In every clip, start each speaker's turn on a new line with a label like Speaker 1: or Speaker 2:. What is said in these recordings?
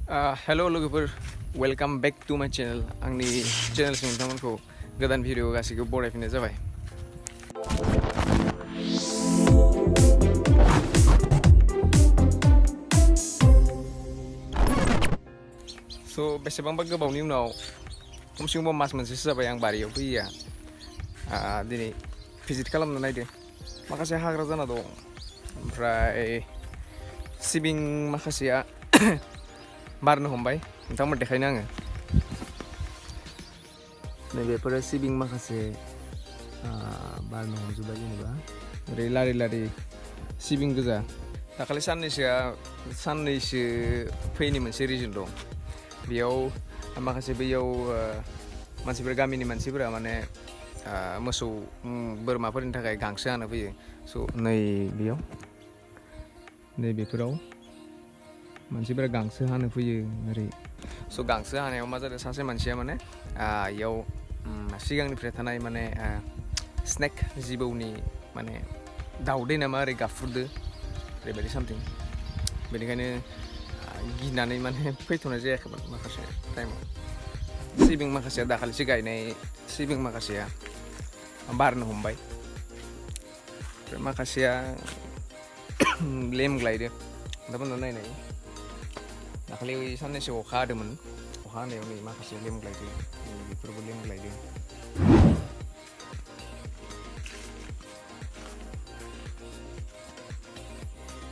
Speaker 1: हेल' लोगोफोर welcome back to माय channel आंनि चेनेलसिम नोंथांमोनखौ गोदान भिडिअ गासैखौबो बरायफिननाय जाबाय। स' बेसेबांबा गोबावनि उनाव खमसे खम मास मोनसेसो जाबाय आं बारियाव फैयैया। दिनै भिजिट खालामनो नायदों। माखासे हाग्रा जाना दं, ओमफ्राय सिबिं माखासेया बारनो हमबाय। नोंथांमोन देखायनो आङो नैबेफोरो सिबिं माखासे बारनो हमजोब्बाय। जेनेबा ओरै लारि लारि सिबिं गोजा। दाखालि साननैसो फैयैनि मोनसे रिजन दं। बेयाव माखासे बैयाव मानसिफोर गामिनि मानसिफोरा माने मोसौ बोरमाफोरनि थाखाय गांसो हानो फैयो। स' नैबेफोराव मानसिफोरा गांसो हानो फैयो ओरै। स' गांसो हानायाव मा जादों, सासे मानसिया माने इयाव सिगांनिफ्राय थानाय माने स्नेक जिबौनि माने दाउदै नामा ओरै गाफ्रुदो ओरैबायदि सामथिं। बेनिखायनो गिनानै माने फैथ'नाय जायाखैमोन माखासे टाइमाव। सिबिं माखासेया दाखालिसो गायनाय सिबिं माखासेया बारनो हमबाय, ओमफ्राय माखासेया लेमग्लायदो। नोंथांमोना नायनाय दाखालि साननैसो अखा हादोंमोन। अखा हानायाव नै माखासे लेमग्लायदो, बेफोरबो लेमग्लायदो।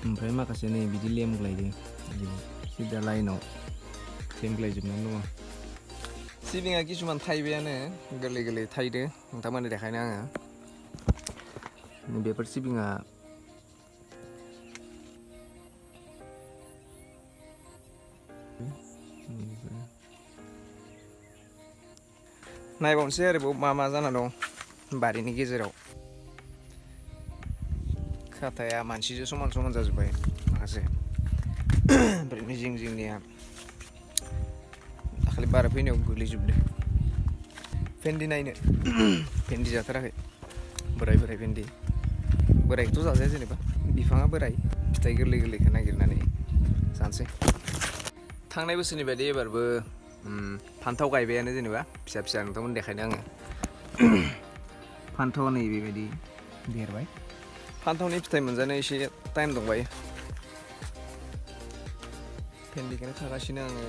Speaker 1: ओमफ्राय माखासे नै बिदि लेमग्लायदो, सिदा लाइनाव लेमग्लायजोबनानै दङ। सिबिङा किसुमान थाइबायानो, गोरलै गोरलै थाइदो। नोंथांमोननो देखायनो आङो बेफोर सिबिङा नायबावनोसै आरोबाव मा जाना दं बारिनि गेजेराव। खाथाया मानसिजों समान समान जाजोब्बाय माखासे। ओमफ्राय जिं जिंनिया दाखालि बार फैनायाव गोग्लैजोबदों। भेन्दि नायनो भेन्दि जाथाराखै, बोराय भेन्दि। बोरायखौथ' जाजाया, जेनेबा बिफाङा बोराय, फिथाइ गोरलै गोरलैखौ नागिरनानै जानोसै। थांनाय बोसोरनि बायदि एबारबो फान्थाव गायबायानो, जेनेबा फिसा फिसा। नोंथांमोन देखायनो आङो फान्थावा नै बेबायदि देरबाय। फान्थावनि फिथाइ मोनजानो एसे टाइम दंबायो। भेन्दिखौनो खागासिनो आङो।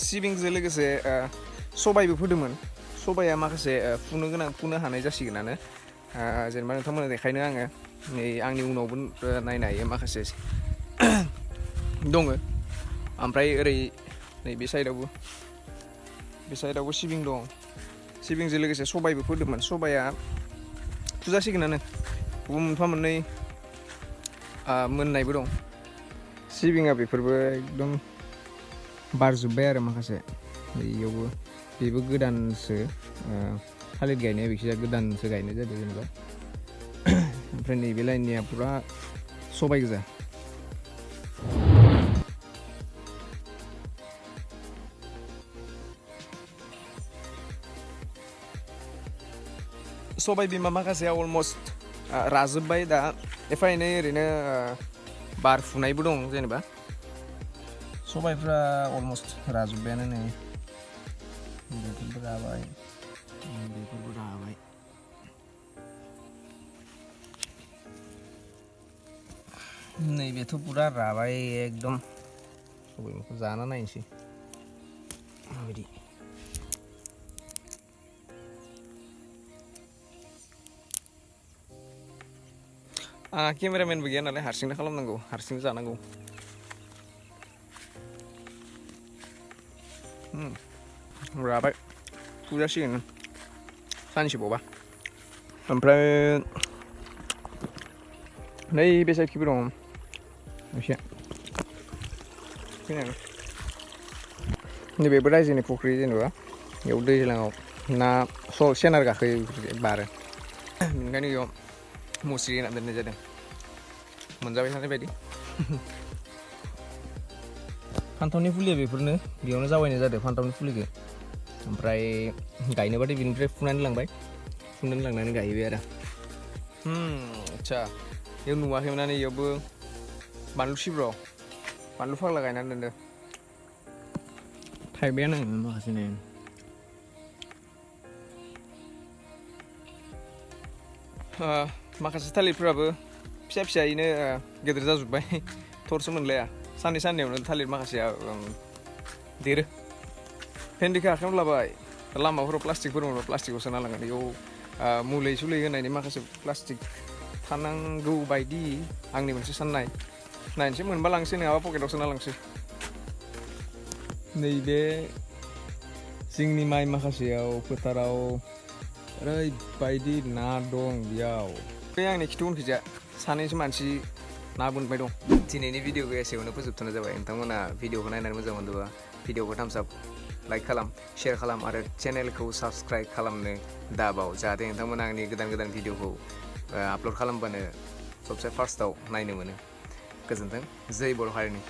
Speaker 1: सिबिंजों लोगोसे सबायबो फोदोंमोन। सबाया माखासे फुनो हानाय जासिगोनानो। जेनेबा नोंथांमोननो देखायनो आङो नै आंनि उनावबो नायनो हायो, माखासे दङ। ओमफ्राय ओरै नै बे साइडआवबो सिबिं दं। सिबिंजों लोगोसे सबायबो फोदोंमोन। सबाया फुजासिगोनानो, मोनफा मोननै मोननायबो दं। सिबिङा बेफोरबो एकदम बारजोब्बाय आरो माखासे। बेयावबो बेबो गोदानसो, थालिर गायनाया बिखिजा गोदानसो गायनाय जादों जेनेबा। ओमफ्राय नैबे लाइननिया फुरा सबाय गोजा। सबाय बिमा माखासेया अलमस्ट राजोब्बाय। दा एफा एनै ओरैनो बारफुनायबो दं। जेनेबा सबायफ्रा अलमस्ट राजोब्बायानो। नै बेफोरबो राबाय, बेफोरबो राबाय। नैबेथ' पुरा राबाय एकदम। सबायखौ जाना नायनोसै माबायदि। केमेरामेनबो गैया नालाय हारसिंनो खालामनांगौ, हारसिंनो जानांगौ। राबाय, फुजासिगोन सानसेबावबा। ओमफ्राय नै बे साइडखिबो दं एसे फैनांगौ। नैबेबो रायजोनि फुख्रि, जेनेबा बेयाव दैज्लाङाव ना सेनार गाखोयो, बारो। बेनिखायनो बेयाव मुस्रि होना दोननाय जादों, मोनजाबाय थानाय बायदि। फान्थावनि फुलिया बेफोरनो, बेयावनो जावायनाय जादों फान्थावनि फुलिखौ। ओमफ्राय गायनोबाथाय बेनिफ्राय फुनानै लांनानै गायहैबाय आरो। आदसा बेयाव नुवाखैमोन ना इयावबो बानलु सिब्र' बानलु फाग्ला गायनानै दोनदो थाइबायानो माखासे नै माखासे थालिरफोराबो फिसा फिसायैनो गेदेर जाजोब्बाय थरसो मोनलाया साननै साननैयावनो थालिर माखासेया देरो भेन्दिखौ आखायाव लाबाय लामाफोराव प्लास्टिकफोर मोनबा प्लास्टिकआव सोना लांगोन बेयाव मुलि सुलि होनायनि माखासे प्लास्टिक थानांगौ बायदि आंनि मोनसे साननाय नायनोसै मोनबा लांसै नङाबा पकेटाव सोना लांसै नैबे जोंनि माइ माखासेयाव फोथाराव ओरैबायदि ना दं बेयाव बे आंनि खिथु उनखिजा सानैसो मानसि ना बोनबाय दं दिनैनि भिडिअखौ एसेयावनो फोजोबथ'नाय जाबाय नोंथांमोना भिडिअखौ नायनानै मोजां मोनदोंबा भिडिअखौ थाम्स आप लाइक खालाम शेयार खालाम आरो चेनेलखौ साबस्क्राइब खालामनो दाबाव जाहाथे नोंथांमोना आंनि गोदान गोदान भिडिअखौ आपल'ड खालामबानो सबसे फार्स्टआव नायनो मोनो गोजोन्थों जै बर' हारिनि